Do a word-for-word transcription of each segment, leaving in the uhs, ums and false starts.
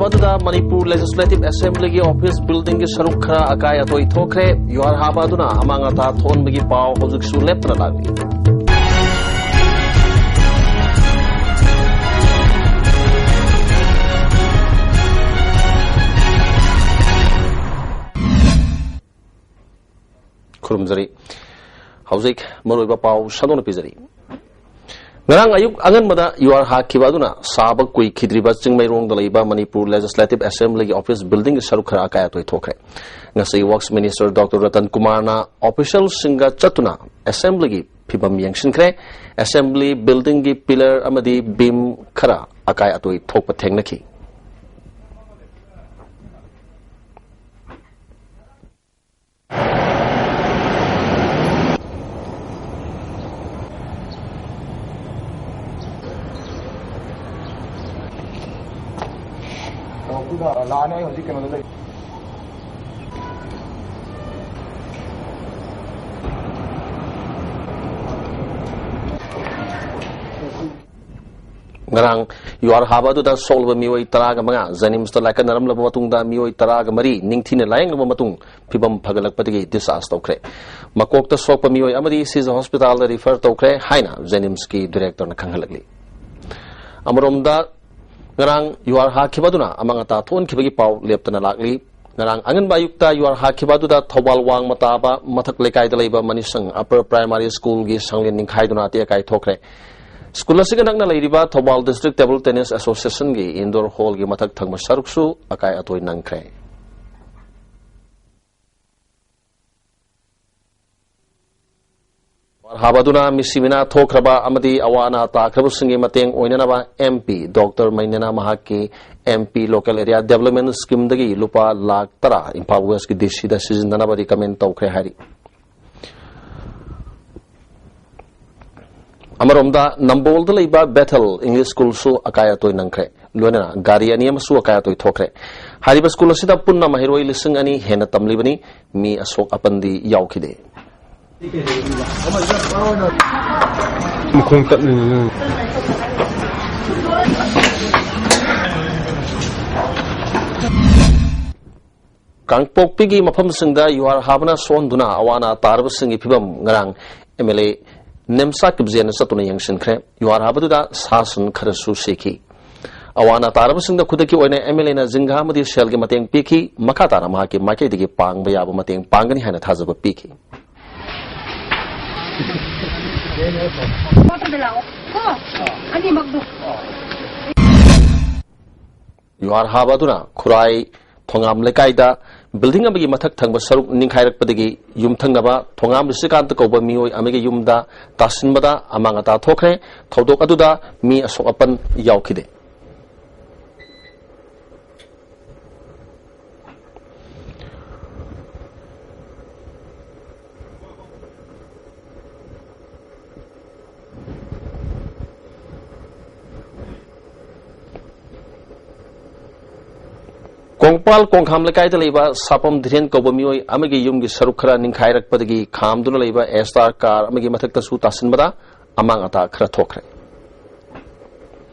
ꯑꯗꯨꯗ Manipur legislative ꯑꯦꯁꯦꯝꯕ꯭ꯂꯤꯒꯤ office ꯕꯤꯜꯗꯤꯡꯒꯤ ꯁꯔꯨꯛ ꯈꯔ ꯑꯀꯥꯏ ꯑꯇꯣꯏ ꯊꯣꯛꯈ꯭ꯔꯦ꯫ ꯌꯨꯍꯥꯔ ꯍꯥꯕ ꯑꯗꯨꯅ ꯑꯃꯥꯡ ꯑꯇꯥ ꯊꯣꯛꯍꯟꯕꯒꯤ ꯄꯥꯎ ꯍꯧꯖꯤꯛꯁꯨ ꯂꯦꯞꯇꯅ ꯂꯥꯛꯂꯤ꯫ ꯈꯨꯔꯨꯝꯖꯔꯤ꯫ ꯍꯧꯖꯤꯛ ꯃꯔꯨꯑꯣꯏꯕ ꯄꯥꯎ ꯁꯟꯗꯣꯛꯅ ꯄꯤꯖꯔꯤ꯫ ꯉꯔꯥꯡ ꯑꯌꯨꯛ ꯑꯉꯟꯕꯗ ꯌꯨꯍꯥꯔ ꯍꯥꯈꯤꯕ ꯑꯗꯨꯅ ꯁꯥꯕ ꯀꯨꯏꯈꯤꯗ꯭ꯔꯤꯕ ꯆꯤꯡꯃꯩꯔꯣꯡꯗ ꯂꯩꯕ ꯃꯅꯤꯄꯨꯔ ꯂꯦꯖꯤꯁꯂꯦꯇꯤꯚ ꯑꯦꯁꯦꯝꯕ꯭ꯂꯤꯒꯤ ꯑꯣꯐꯤꯁ ꯕꯤꯜꯗꯤꯡꯒꯤ ꯁꯔꯨꯛ ꯈꯔ ꯑꯀꯥꯏ ꯑꯇꯣꯏ ꯊꯣꯛꯈ꯭ꯔꯦ꯫ ꯉꯁꯤ ꯋꯥꯔꯛꯁ ꯃꯤꯅꯤꯁꯇꯔ ꯗꯣꯛꯇꯔ ꯔꯇꯟ ꯀꯨꯃꯥꯔꯅ ꯑꯣꯐꯤꯁꯤꯌꯦꯜꯁꯤꯡꯒ ꯆꯠꯇꯨꯅ ꯑꯦꯁꯦꯝꯕ꯭ꯂꯤꯒꯤ ꯐꯤꯕꯝ ꯌꯦꯡꯁꯤꯟꯈ꯭ꯔꯦ꯫ ꯑꯦꯁꯦꯝꯕ꯭ꯂꯤ ꯕꯤꯜꯗꯤꯡꯒꯤ ꯄꯤꯂꯔ ꯑꯃꯗꯤ ꯕꯤꯝ ꯈꯔ ꯑꯀꯥꯏ ꯑꯇꯣꯏ ꯊꯣꯛꯄ ꯊꯦꯡꯅꯈꯤ꯫ ꯂꯥꯛꯑꯅꯤ, ꯑꯩ ꯍꯧꯖꯤꯛ ꯀꯩꯅꯣꯗ ꯂꯩ꯫ ꯉꯔꯥꯡ ꯌꯨꯍꯥꯔ ꯍꯥꯕ ꯑꯗꯨꯗ ꯁꯣꯛꯂꯕ ꯃꯤꯑꯣꯏ ꯇꯔꯥꯒ ꯃꯉꯥ, ꯖꯦꯅꯤꯝꯁꯇ ꯂꯥꯏꯀꯠꯅꯔꯝꯂꯕ ꯃꯇꯨꯡꯗ ꯃꯤꯑꯣꯏ ꯇꯔꯥꯒ ꯃꯔꯤ ꯅꯤꯡꯊꯤꯅ ꯂꯥꯌꯦꯡꯂꯕ ꯃꯇꯨꯡ ꯐꯤꯕꯝ ꯐꯒꯠꯂꯛꯄꯗꯒꯤ ꯗꯤꯁꯆꯥꯔꯖ ꯇꯧꯈ꯭ꯔꯦ꯫ ꯃꯀꯣꯛꯇ ꯁꯣꯛꯄ ꯃꯤꯑꯣꯏ ꯑꯃꯗꯤ ꯁꯤꯖ ꯍꯣꯁꯄꯤꯇꯥꯜꯗ ꯔꯤꯐꯔ ꯇꯧꯈ꯭ꯔꯦ ꯍꯥꯏꯅ ꯖꯦꯅꯤꯝꯁꯀꯤ ꯗꯤꯔꯦꯛꯇꯔꯅ ꯈꯪꯍꯜꯂꯛꯂꯤ꯫ ꯑꯃꯔꯣꯝꯗ, ꯉꯔꯥꯡ ꯌꯨꯍꯥꯔ ꯍꯥꯈꯤꯕ ꯑꯗꯨꯅ ꯑꯃꯥꯡ ꯑꯇꯥ ꯊꯣꯛꯍꯟꯈꯤꯕꯒꯤ ꯄꯥꯎ ꯂꯦꯞꯇꯅ ꯂꯥꯛꯂꯤ꯫ ꯉꯔꯥꯡ ꯑꯉꯟꯕ ꯑꯌꯨꯛꯇ ꯌꯨꯍꯥꯔ ꯍꯥꯈꯤꯕ ꯑꯗꯨꯗ ꯊꯧꯕꯥꯜ ꯋꯥꯡꯃ ꯇꯥꯕ ꯃꯊꯛ ꯂꯩꯀꯥꯏꯗ ꯂꯩꯕ ꯃꯅꯤꯁꯪ ꯑꯄꯔ ꯄ꯭ꯔꯥꯏꯃꯥꯔꯤ ꯁ꯭ꯀꯨꯜꯒꯤ ꯁꯪꯂꯦꯟ ꯅꯤꯡꯈꯥꯏꯗꯨꯅ ꯑꯇꯦꯛ ꯑꯀꯥꯏ ꯊꯣꯛꯈ꯭ꯔꯦ꯫ ꯁ꯭ꯀꯨꯜ ꯑꯁꯤꯒ ꯅꯛꯅ ꯂꯩꯔꯤꯕ ꯊꯧꯕꯥꯜ ꯗꯤꯁꯇ꯭ꯔꯤꯛ ꯇꯦꯕꯜ ꯇꯦꯅꯤꯁ ꯑꯦꯁꯣꯁꯤꯌꯦꯁꯟꯒꯤ ꯏꯟꯗꯣꯔ ꯍꯣꯜꯒꯤ ꯃꯊꯛ ꯊꯪꯕ ꯁꯔꯨꯛꯁꯨ ꯑꯀꯥꯏ ꯑꯇꯣꯏ ꯅꯪꯈ꯭ꯔꯦ꯫ ꯌꯨꯍꯥꯔ ꯍꯥꯕ ꯑꯗꯨꯅ ꯃꯤꯁꯤ ꯃꯤꯅꯥ ꯊꯣꯛꯈ꯭ꯔꯕ ꯑꯃꯗꯤ ꯑꯋꯥ ꯑꯅꯥ ꯇꯥꯈ꯭ꯔꯕꯁꯤꯡꯒꯤ ꯃꯇꯦꯡ ꯑꯣꯏꯅꯅꯕ ꯑꯦꯝ ꯄꯤ ꯗꯣꯛꯇꯔ ꯃꯩꯅꯦꯅ ꯃꯍꯥꯛꯀꯤ M P local area development ꯁ꯭ꯀꯤꯝꯗꯒꯤ ꯂꯨꯄꯥ ꯂꯥꯈ ꯇꯔꯥ ꯏꯝꯐꯥꯜ ꯋꯦꯁꯀꯤ ꯗꯤ ꯁꯤꯗ ꯁꯤꯖꯤꯟꯅꯅꯕ ꯔꯤꯀꯃꯦꯟ ꯇꯧꯈ꯭ꯔꯦ ꯍꯥꯏꯔꯤ꯫ ꯑꯃꯔꯣꯝꯗ, ꯅꯝꯕꯣꯜꯗ ꯂꯩꯕ ꯕꯦꯊꯦꯜ ꯏꯪꯂꯤꯁ ꯁ꯭ꯀꯨꯜꯁꯨ ꯑꯀꯥꯏ ꯑꯇꯣꯏ ꯅꯪꯈ꯭ꯔꯦ꯫ ꯂꯣꯏꯅꯅ ꯒꯥꯔꯤ ꯑꯅꯤ ꯑꯃꯁꯨ ꯑꯀꯥꯏ ꯑꯇꯣꯏ ꯊꯣꯛꯈ꯭ꯔꯦ꯫ ꯍꯥꯏꯔꯤꯕ ꯁ꯭ꯀꯨꯜ ꯑꯁꯤꯗ ꯄꯨꯟꯅ ꯃꯍꯩꯔꯣꯏ ꯂꯤꯁꯤꯡ ꯑꯅꯤ ꯍꯦꯟꯅ ꯇꯝꯂꯤꯕꯅꯤ꯫ ꯃꯤ ꯑꯁꯣꯛ ꯑꯄꯟꯗꯤ ꯌꯥꯎꯈꯤꯗꯦ꯫ ꯃꯈꯣꯡ ꯇꯠꯂꯤꯅꯦ꯫ ꯀꯥꯡꯄꯣꯛꯄꯤꯒꯤ ꯃꯐꯝꯁꯤꯡꯗ ꯌꯨꯍꯥꯔ ꯍꯥꯕꯅ ꯁꯣꯛꯍꯟꯗꯨꯅ ꯑꯋꯥ ꯑꯅꯥ ꯇꯥꯔꯕꯁꯤꯡꯒꯤ ꯐꯤꯕꯝ ꯉꯔꯥꯡ ꯑꯦꯝ ꯑꯦꯜ ꯑꯦ ꯅꯦꯝꯆꯥ ꯀꯤꯞꯖꯦꯅ ꯆꯠꯇꯨꯅ ꯌꯦꯡꯁꯤꯟꯈ꯭ꯔꯦ꯫ ꯌꯨꯍꯥꯔ ꯍꯥꯕꯗꯨꯗ ꯁꯥ ꯁꯟ ꯈꯔꯁꯨ ꯁꯤꯈꯤ꯫ ꯑꯋꯥ ꯑꯅꯥ ꯇꯥꯔꯕꯁꯤꯡꯗ ꯈꯨꯗꯛꯀꯤ ꯑꯣꯏꯅ ꯑꯦꯝ ꯑꯦꯜ ꯑꯦꯅ ꯖꯤꯡꯒꯥ ꯑꯃꯗꯤ ꯁꯦꯜꯒꯤ ꯃꯇꯦꯡ ꯄꯤꯈꯤ꯫ ꯃꯈꯥ ꯇꯥꯅ ꯃꯍꯥꯛꯀꯤ ꯃꯥꯏꯀꯩꯗꯒꯤ ꯄꯥꯡꯕ ꯌꯥꯕ ꯃꯇꯦꯡ ꯄꯥꯡꯒꯅꯤ ꯍꯥꯏꯅ ꯊꯥꯖꯕ ꯄꯤꯈꯤ꯫ ꯌꯨꯍꯥꯔ ꯍꯥꯕ ꯑꯗꯨꯅ ꯈꯨꯔꯥꯏ ꯊꯣꯉꯥꯝ ꯂꯩꯀꯥꯏꯗ ꯕꯤꯜꯗꯤꯡ ꯑꯃꯒꯤ ꯃꯊꯛ ꯊꯪꯕ ꯁꯔꯨꯛ ꯅꯤꯡꯈꯥꯏꯔꯛꯄꯗꯒꯤ ꯌꯨꯝꯊꯪꯅꯕ ꯊꯣꯉꯥꯝ ꯔꯤꯁꯤꯀꯥꯟꯇ ꯀꯧꯕ ꯃꯤꯑꯣꯏ ꯑꯃꯒꯤ ꯌꯨꯝꯗ ꯇꯥꯁꯤꯟꯕꯗ ꯑꯃꯥꯡ ꯑꯇꯥ ꯊꯣꯛꯈ꯭ꯔꯦ꯫ ꯊꯧꯗꯣꯛ ꯑꯗꯨꯗ ꯃꯤ ꯑꯁꯣꯛ ꯑꯄꯟ ꯌꯥꯎꯈꯤꯗꯦ꯫ ꯀꯣꯡꯄꯥꯜ ꯀꯣꯡꯈꯥꯝ ꯂꯩꯀꯥꯏꯗ ꯂꯩꯕ ꯁꯥꯄꯝ ꯙꯤꯔꯦꯟ ꯀꯧꯕ ꯃꯤꯑꯣꯏ ꯑꯃꯒꯤ ꯌꯨꯝꯒꯤ ꯁꯔꯨꯛ ꯈꯔ ꯅꯤꯡꯈꯥꯏꯔꯛꯄꯗꯒꯤ ꯈꯥꯝꯗꯨꯅ ꯂꯩꯕ ꯑꯦꯁꯇꯥꯔ ꯀꯥꯔ ꯑꯃꯒꯤ ꯃꯊꯛꯇꯁꯨ ꯇꯥꯁꯤꯟꯕꯗ ꯑꯃꯥꯡ ꯑꯇꯥ ꯈꯔ ꯊꯣꯛꯈ꯭ꯔꯦ꯫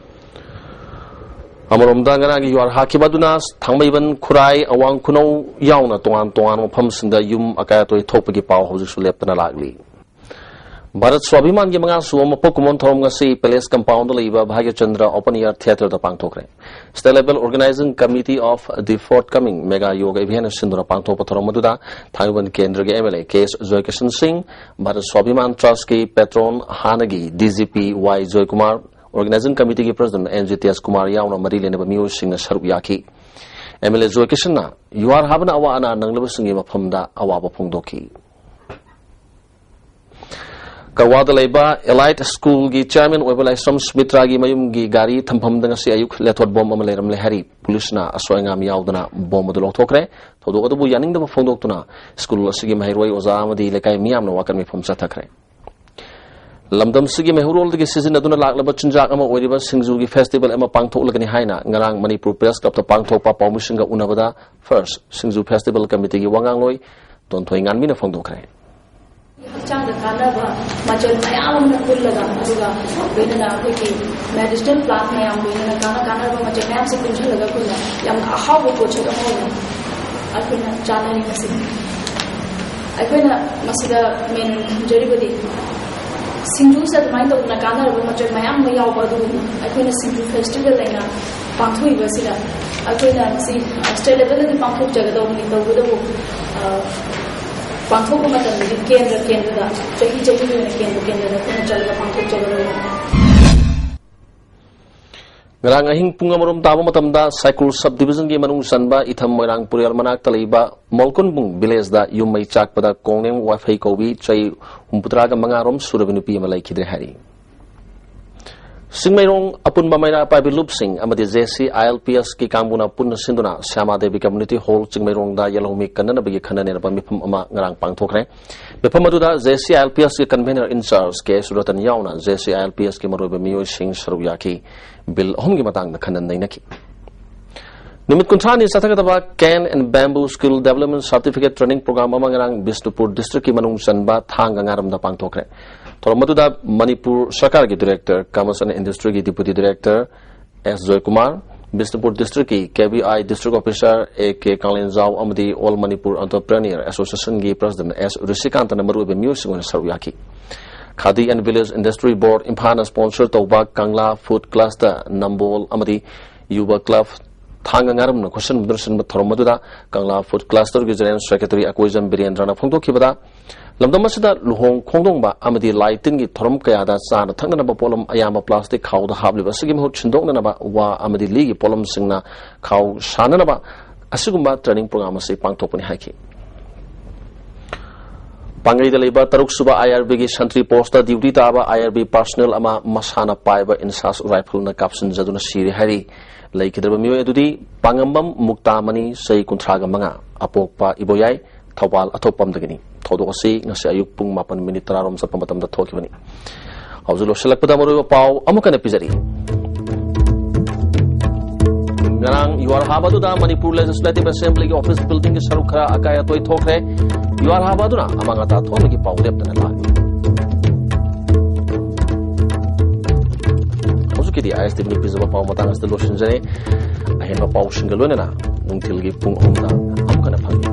ꯑꯃꯔꯣꯝꯗ, ꯉꯔꯥꯡꯒꯤ ꯌꯨꯍꯥꯔ ꯍꯥꯈꯤꯕ ꯑꯗꯨꯅ ꯊꯥꯡꯃꯩꯕꯟ, ꯈꯨꯔꯥꯏ, ꯑꯋꯥꯡ ꯈꯨꯅꯧ ꯌꯥꯎꯅ ꯇꯣꯉꯥꯟ ꯇꯣꯉꯥꯟꯕ ꯃꯐꯝꯁꯤꯡꯗ ꯌꯨꯝ ꯑꯀꯥꯏ ꯑꯇꯣꯏ ꯊꯣꯛꯄꯒꯤ ꯄꯥꯎ ꯍꯧꯖꯤꯛꯁꯨ ꯂꯦꯞꯇꯅ ꯂꯥꯛꯂꯤ꯫ ꯚꯥꯔꯠ ꯁ꯭ꯋꯥꯚꯤꯃꯥꯟꯒꯤ ꯃꯉꯥꯁꯨꯕ ꯃꯄꯣꯛ ꯀꯨꯝꯑꯣꯟ ꯊꯧꯔꯝ ꯉꯁꯤ ꯄꯦꯂꯦꯁ ꯀꯝꯄꯥꯎꯟꯗ ꯂꯩꯕ ꯚꯥꯒ꯭ꯌꯆꯟꯗ꯭ꯔ ꯑꯣꯄꯟ ꯏꯌꯥꯔ ꯊꯤꯌꯦꯇꯔꯗ ꯄꯥꯡꯊꯣꯛꯈ꯭ꯔꯦ꯫ State Level Organizing Committee of the Forthcoming Mega Yoga Event ꯁꯤꯟꯗꯨꯅ ꯄꯥꯡꯊꯣꯛꯄ ꯊꯧꯔꯝ ꯑꯗꯨꯗ ꯊꯥꯡꯃꯩꯕꯟ ꯀꯦꯟꯗ꯭ꯔꯒꯤ ꯑꯦꯝ ꯑꯦꯜ ꯑꯦ ꯀꯦ ꯑꯦꯁ ꯖꯣꯏꯀꯤꯁꯟ ꯁꯤꯡ, ꯚꯥꯔꯠ ꯁ꯭ꯋꯥꯚꯤꯃꯥꯟ ꯇ꯭ꯔꯁꯀꯤ ꯄꯦꯇ꯭ꯔꯣꯟ ꯍꯥꯟꯅꯒꯤ D G P Y Joykumar, Organizing Committeeꯒꯤ ꯄ꯭ꯔꯁꯤꯗꯦꯟ ꯑꯦꯟ ꯖꯤꯇꯦꯁ ꯀꯨꯃꯥꯔ ꯌꯥꯎꯅ ꯃꯔꯤ ꯂꯩꯅꯕ ꯃꯤꯑꯣꯏꯁꯤꯡꯅ ꯁꯔꯨꯛ ꯌꯥꯈꯤ꯫ ꯑꯦꯝ ꯑꯦꯜ ꯑꯦ ꯖꯣꯏꯀꯤꯁꯟꯅ ꯌꯨꯍꯥꯔ ꯍꯥꯕꯅ ꯑꯋꯥ ꯑꯅꯥ ꯅꯪꯂꯕꯁꯤꯡꯒꯤ ꯃꯐꯝꯗ ꯑꯋꯥꯕ ꯐꯣꯡꯗꯣꯛꯈꯤ꯫ ꯀꯛꯋꯥꯗ ꯂꯩꯕ ꯑꯦꯂꯥꯏꯠ ꯁ꯭ꯀꯨꯜꯒꯤ ꯆꯤꯌꯔꯃꯦꯟ ꯑꯣꯏꯕ ꯂꯥꯏꯁ꯭ꯔꯝ ꯁꯨꯃꯤꯇ꯭ꯔꯥꯒꯤ ꯃꯌꯨꯝꯒꯤ ꯒꯥꯔꯤ ꯊꯝꯐꯝꯗ ꯉꯁꯤ ꯑꯌꯨꯛ ꯂꯦꯊꯣꯠ ꯕꯣꯝ ꯑꯃ ꯂꯩꯔꯝꯂꯦ ꯍꯥꯏꯔꯤ꯫ ꯄꯨꯂꯤꯁꯅ ꯑꯁꯣꯏ ꯑꯉꯥꯝ ꯌꯥꯎꯗꯅ ꯕꯣꯝ ꯑꯗꯨ ꯂꯧꯊꯣꯛꯈ꯭ꯔꯦ꯫ ꯊꯧꯗꯣꯛ ꯑꯗꯨꯕꯨ ꯌꯥꯅꯤꯡꯗꯕ ꯐꯣꯡꯗꯣꯛꯇꯨꯅ ꯁ꯭ꯀꯨꯜ ꯑꯁꯤꯒꯤ ꯃꯍꯩꯔꯣꯏ ꯑꯣꯖꯥ ꯑꯃꯗꯤ ꯂꯩꯀꯥꯏ ꯃꯤꯌꯥꯝꯅ ꯋꯥꯀꯠ ꯃꯤꯐꯝ ꯆꯠꯊꯈ꯭ꯔꯦ꯫ ꯂꯝꯗꯝꯁꯤꯒꯤ ꯃꯩꯍꯧꯔꯣꯜꯗꯒꯤ ꯁꯤꯖꯤꯟꯅꯗꯨꯅ ꯂꯥꯛꯂꯕ ꯆꯤꯟꯖꯥꯛ ꯑꯃ ꯑꯣꯏꯔꯤꯕ ꯁꯤꯡꯖꯨꯒꯤ ꯐꯦꯁꯇꯤꯚꯦꯜ ꯑꯃ ꯄꯥꯡꯊꯣꯛꯂꯒꯅꯤ ꯍꯥꯏꯅ ꯉꯔꯥꯡ ꯃꯅꯤꯄꯨꯔ ꯄ꯭ꯔꯦꯁ ꯀ꯭ꯂꯕꯇ ꯄꯥꯡꯊꯣꯛꯄ ꯄꯥꯎꯃꯤꯁꯤꯡꯒ ꯎꯅꯕꯗ ꯐꯥꯔꯁ ꯁꯤꯡꯖꯨ ꯐꯦꯁꯇꯤꯚꯦꯜ ꯀꯃꯤꯇꯤꯒꯤ ꯋꯥꯉꯥꯡꯂꯣꯏ ꯇꯣꯟꯊꯣꯏ ꯉꯥꯟꯕꯤꯅ ꯐꯣꯡꯗꯣꯛꯈ꯭ꯔꯦ꯫ ꯍꯛꯆꯥꯡꯗ ꯀꯥꯟꯅꯕ ꯃꯆꯜ ꯃꯌꯥꯝ ꯑꯃ ꯄꯨꯜꯂꯒ, ꯑꯗꯨꯒ ꯂꯣꯏꯅꯅ ꯑꯩꯈꯣꯏꯒꯤ ꯃꯦꯗꯤꯁꯤꯅꯦꯜ ꯄ꯭ꯂꯥꯟꯠ ꯃꯌꯥꯝ, ꯂꯣꯏꯅꯅ ꯀꯥꯟꯅ ꯀꯥꯟꯅꯕ ꯃꯆꯜ ꯃꯌꯥꯝꯁꯦ ꯄꯨꯟꯁꯤꯜꯂꯒ ꯑꯩꯈꯣꯏꯅ ꯌꯥꯝꯅ ꯑꯍꯥꯎꯕ ꯄꯣꯠꯁꯛ ꯑꯃ ꯑꯣꯏꯅ ꯑꯩꯈꯣꯏꯅ ꯆꯥꯅꯔꯤꯕꯁꯤ꯫ ꯑꯩꯈꯣꯏꯅ ꯃꯁꯤꯗ ꯃꯦꯟ ꯑꯣꯏꯅ ꯊꯝꯖꯔꯤꯕꯗꯤ ꯁꯤꯡꯖꯨꯁꯦ ꯑꯗꯨꯃꯥꯏꯅ ꯇꯧꯗꯅ ꯀꯥꯟꯅꯔꯕ ꯃꯆꯜ ꯃꯌꯥꯝ ꯑꯃ ꯌꯥꯎꯕ ꯑꯗꯨꯒꯨꯝꯕ ꯑꯩꯈꯣꯏꯅ ꯁꯤꯡꯖꯨ ꯐꯦꯁꯇꯤꯚꯦꯜ ꯍꯥꯏꯅ ꯄꯥꯡꯊꯣꯛꯏꯕꯁꯤꯗ ꯑꯩꯈꯣꯏꯅ ꯃꯁꯤ ꯁ꯭ꯇꯦꯠ ꯂꯦꯚꯦꯜꯗꯗꯤ ꯄꯥꯡꯊꯣꯛꯆꯒꯗꯧꯕꯅꯤ꯫ ꯇꯧꯕꯇꯕꯨ ꯄꯥꯡꯊꯣꯛꯄ ꯃꯇꯝꯗꯗꯤ ꯀꯦꯟꯗ꯭ꯔ ꯀꯦꯟꯗ꯭ꯔꯗ ꯆꯍꯤ ꯆꯍꯤꯒꯤ ꯑꯣꯏꯅ ꯀꯦꯟꯗ꯭ꯔ ꯀꯦꯟꯗ꯭ꯔꯗ ꯑꯩꯈꯣꯏꯅ ꯆꯠꯂꯒ ꯄꯥꯡꯊꯣꯛꯆꯒꯗꯧꯕꯅꯤ꯫ ꯉꯔꯥꯡ ꯑꯍꯤꯡ ꯄꯨꯡ ꯑꯃꯔꯣꯝ ꯇꯥꯕ ꯃꯇꯝꯗ ꯁꯥꯏꯀꯨꯜ ꯁꯕ ꯗꯤꯕꯤꯖꯟꯒꯤ ꯃꯅꯨꯡ ꯆꯟꯕ ꯏꯊꯝ ꯃꯣꯏꯔꯥꯡ ꯄꯨꯔꯦꯜ ꯃꯅꯥꯛꯇ ꯂꯩꯕ ꯃꯣꯜꯀꯨꯟꯕꯨꯡ ꯚꯤꯂꯦꯖꯗ ꯌꯨꯝ ꯃꯩ ꯆꯥꯛꯄꯗ ꯀꯣꯡꯅꯦꯝ ꯋꯥꯏꯐꯩ ꯀꯧꯕꯤ ꯆꯍꯤ ꯍꯨꯝꯐꯨꯇꯔꯥꯒ ꯃꯉꯥꯔꯣꯝ ꯁꯨꯔꯕ ꯅꯨꯄꯤ ꯑꯃ ꯂꯩꯈꯤꯗ꯭ꯔꯦ ꯍꯥꯏꯔꯤ꯫ ꯆꯤꯡꯃꯩꯔꯣꯡ ꯑꯄꯨꯟꯕ ꯃꯩꯔꯥ ꯄꯥꯏꯕꯤ ꯂꯨꯞꯁꯤꯡ ꯑꯃꯗꯤ J C I L P ꯑꯦꯁꯀꯤ ꯀꯥꯡꯕꯨꯅ ꯄꯨꯟꯅ ꯁꯤꯟꯗꯨꯅ ꯁ꯭ꯌꯥꯃꯥ ꯗꯦꯕꯤ ꯀꯝꯃ꯭ꯌꯨꯅꯤꯇꯤ ꯍꯣꯜ ꯆꯤꯡꯃꯩꯔꯣꯡꯗ ꯌꯦꯜꯍꯧꯃꯤ ꯀꯟꯅꯅꯕꯒꯤ ꯈꯟꯅ ꯅꯩꯅꯕ ꯃꯤꯐꯝ ꯑꯃ ꯉꯔꯥꯡ ꯄꯥꯡꯊꯣꯛꯈ꯭ꯔꯦ꯫ ꯃꯤꯐꯝ ꯑꯗꯨꯗ J C I L P ꯑꯦꯁꯀꯤ ꯀꯟꯚꯦꯅꯔ ꯏꯟꯆꯥꯔꯖ ꯀꯦ ꯁꯨꯔꯇꯟ ꯌꯥꯎꯅ J C I L P ꯑꯦꯁꯀꯤ ꯃꯔꯨꯑꯣꯏꯕ ꯃꯤꯑꯣꯏꯁꯤꯡ ꯁꯔꯨꯛ ꯌꯥꯈꯤ꯫ ꯕꯤꯜ ꯑꯍꯨꯝꯒꯤ ꯃꯇꯥꯡꯗ ꯈꯟꯅ ꯅꯩꯅꯈꯤ꯫ ꯅꯨꯃꯤꯠ ꯀꯨꯟꯊ꯭ꯔꯥꯅꯤ ꯆꯠꯊꯒꯗꯕ ꯀꯦꯟ ꯑꯦꯟ ꯕꯦꯝꯕꯨ skill development certificate training programme ꯑꯃ ꯉꯔꯥꯡ ꯕꯤꯁꯅꯨꯄꯨꯔ ꯗꯤꯁꯇ꯭ꯔꯤꯛꯀꯤ ꯃꯅꯨꯡ ꯆꯟꯕ ꯊꯥꯡꯒ ꯉꯥꯔꯝꯗ ꯄꯥꯡꯊꯣꯛꯈ꯭ꯔꯦ꯫ ꯊꯧꯔꯝ ꯑꯗꯨꯗ ꯃꯅꯤꯄꯨꯔ ꯁꯔꯀꯥꯔꯒꯤ ꯗꯤꯔꯦꯛꯇꯔ, ꯀꯃꯔꯁ ꯑꯦꯟ ꯏꯟꯗꯁꯇ꯭ꯔꯤꯒꯤ deputy director S Joykumar, Bishnupur ꯗꯤꯁꯇ꯭ꯔꯤꯛꯀꯤ K B I district officer A K Kalenjao ꯑꯃꯗꯤ ꯑꯣꯜ ꯃꯅꯤꯄꯨꯔ ꯑꯣꯟꯇꯔꯄ꯭ꯔꯦꯅꯤꯌꯔ ꯑꯦꯁꯣꯁꯤꯌꯦꯁꯟꯒꯤ ꯄ꯭ꯔꯁꯤꯗꯦꯟꯠ ꯑꯦꯁ ꯔꯤꯁꯤꯀꯥꯟꯇꯅ ꯃꯔꯨꯑꯣꯏꯕ ꯃꯤꯑꯣꯏꯁꯤꯡ ꯑꯣꯏꯅ ꯁꯔꯨꯛ ꯌꯥꯈꯤ꯫ Khadi and village industry board ꯏꯝꯐꯥꯜꯅ ꯁ꯭ꯄꯣꯟꯁꯔ ꯇꯧꯕ ꯀꯪꯂꯥ ꯐꯨꯗ ꯀ꯭ꯂꯁꯇꯔ ꯅꯝꯕꯣꯜ ꯑꯃꯗꯤ ꯌꯨꯕ ꯀ꯭ꯂꯕ ꯊꯥꯡꯒ ꯉꯥꯔꯝꯅ ꯈꯨꯠꯁꯝꯅꯗꯨꯅ ꯁꯤꯟꯕ ꯊꯧꯔꯝ ꯑꯗꯨꯗ ꯀꯪꯂꯥ ꯐꯨꯗ ꯀ꯭ꯂꯁꯇꯔꯒꯤ ꯖꯦꯅꯔꯦꯜ ꯁꯦꯀ꯭ꯔꯦꯇꯔꯤ ꯑꯀꯣꯏꯖꯝ ꯕꯤꯔꯦꯟꯗ꯭ꯔꯅ ꯐꯣꯡꯗꯣꯛꯈꯤꯕꯗ, ꯂꯝꯗꯝ ꯑꯁꯤꯗ ꯂꯨꯍꯣꯡ ꯈꯣꯡꯗꯣꯡꯕ ꯑꯃꯗꯤ ꯂꯥꯏ ꯇꯤꯟꯒꯤ ꯊꯧꯔꯝ ꯀꯌꯥꯗ ꯆꯥꯅ ꯊꯛꯅꯅꯕ ꯄꯣꯠꯂꯝ ꯑꯌꯥꯝꯕ ꯄ꯭ꯂꯥꯁꯇꯤꯛ ꯈꯥꯎꯗ ꯍꯥꯞꯂꯤꯕ ꯑꯁꯤꯒꯤ ꯃꯍꯨꯠ ꯁꯤꯟꯗꯣꯛꯅꯅꯕ ꯋꯥ ꯑꯃꯗꯤ ꯂꯤꯒꯤ ꯄꯣꯠꯂꯝꯁꯤꯡꯅ ꯈꯥꯎ ꯁꯥꯅꯅꯕ ꯑꯁꯤꯒꯨꯝꯕ ꯇ꯭ꯔꯦꯅꯤꯡ ꯄ꯭ꯔꯣꯒ꯭ꯔꯥꯝ ꯑꯁꯤ ꯄꯥꯡꯊꯣꯛꯄꯅꯤ ꯍꯥꯏꯈꯤ꯫ ꯄꯥꯡꯒꯩꯗ ꯂꯩꯕ ꯇꯔꯨꯛ ꯁꯨꯕ ꯑꯥꯏ ꯑꯥꯔ ꯕꯤꯒꯤ ꯁꯟꯇ꯭ꯔꯤ ꯄꯣꯁꯇ ꯗ꯭ꯌꯨꯇꯤ ꯇꯥꯕ ꯑꯥꯏ ꯑꯥꯔ ꯕꯤ ꯄꯥꯔꯁꯅꯦꯜ ꯑꯃ ꯃꯁꯥꯅ ꯄꯥꯏꯕ ꯏꯟꯁꯥꯁ ꯔꯥꯏꯐꯜꯅ ꯀꯥꯞꯁꯤꯟꯖꯗꯨꯅ ꯁꯤꯔꯦ ꯍꯥꯏꯔꯤ꯫ ꯂꯩꯈꯤꯗ꯭ꯔꯕ ꯃꯤꯑꯣꯏ ꯑꯗꯨꯗꯤ ꯄꯥꯉꯝꯕꯝ ꯃꯨꯛꯇꯥꯃꯅꯤ, ꯆꯍꯤ ꯀꯨꯟꯊ꯭ꯔꯥꯒ ꯃꯉꯥ, ꯑꯄꯣꯛꯄ ꯏꯕꯣꯌꯥꯏ, ꯊꯧꯕꯥꯜ ꯑꯊꯣꯛꯄꯝꯗꯒꯤꯅꯤ꯫ ꯊꯧꯗꯣꯛ ꯑꯁꯤ ꯉꯁꯤ ꯑꯌꯨꯛ ꯄꯨꯡ ꯃꯥꯄꯟ ꯃꯤꯅꯤꯠ ꯇꯔꯥꯔꯣꯝ ꯆꯠꯄ ꯃꯇꯝꯗ ꯊꯣꯛꯈꯤꯕꯅꯤ꯫ ꯍꯧꯖꯤꯛ ꯂꯣꯏꯁꯤꯜꯂꯛꯄꯗ ꯃꯔꯨꯑꯣꯏꯕ ꯄꯥꯎ ꯑꯃꯨꯛ ꯍꯟꯅ ꯄꯤꯖꯔꯤ꯫ ꯉꯔꯥꯡ ꯌꯨꯍꯥꯔ ꯍꯥꯕ ꯑꯗꯨꯗ ꯃꯅꯤꯄꯨꯔ ꯂꯦꯖꯤꯁꯂꯦꯇꯤꯚ ꯑꯦꯁꯦꯝꯕ꯭ꯂꯤꯒꯤ ꯑꯣꯐꯤꯁ ꯕꯤꯜꯗꯤꯡꯒꯤ ꯁꯔꯨꯛ ꯈꯔ ꯑꯀꯥꯏ ꯑꯇꯣꯏ ꯊꯣꯛꯈ꯭ꯔꯦ꯫ ꯌꯨꯍꯥꯔ ꯍꯥꯕ ꯑꯗꯨꯅ ꯑꯃꯥꯡ ꯑꯇꯥ ꯊꯣꯛꯍꯟꯕꯒꯤ ꯄꯥꯎ ꯂꯦꯞꯇꯅ ꯂꯥꯛꯂꯤ꯫ ꯍꯧꯖꯤꯛꯀꯤꯗꯤ ꯑꯥꯏ ꯑꯦꯁ ꯇꯤꯚꯤꯅ ꯄꯤꯖꯕ ꯄꯥꯎ ꯃꯇꯥꯡ ꯑꯁꯤꯗ ꯂꯣꯏꯁꯤꯟꯖꯔꯦ꯫ ꯑꯍꯦꯟꯕ ꯄꯥꯎꯁꯤꯡꯒ ꯂꯣꯏꯅꯅ ꯅꯨꯡꯊꯤꯜꯒꯤ ꯄꯨꯡ ꯑꯍꯨꯝꯗ ꯑꯃꯨꯛ ꯐꯅ ꯐꯪꯏ꯫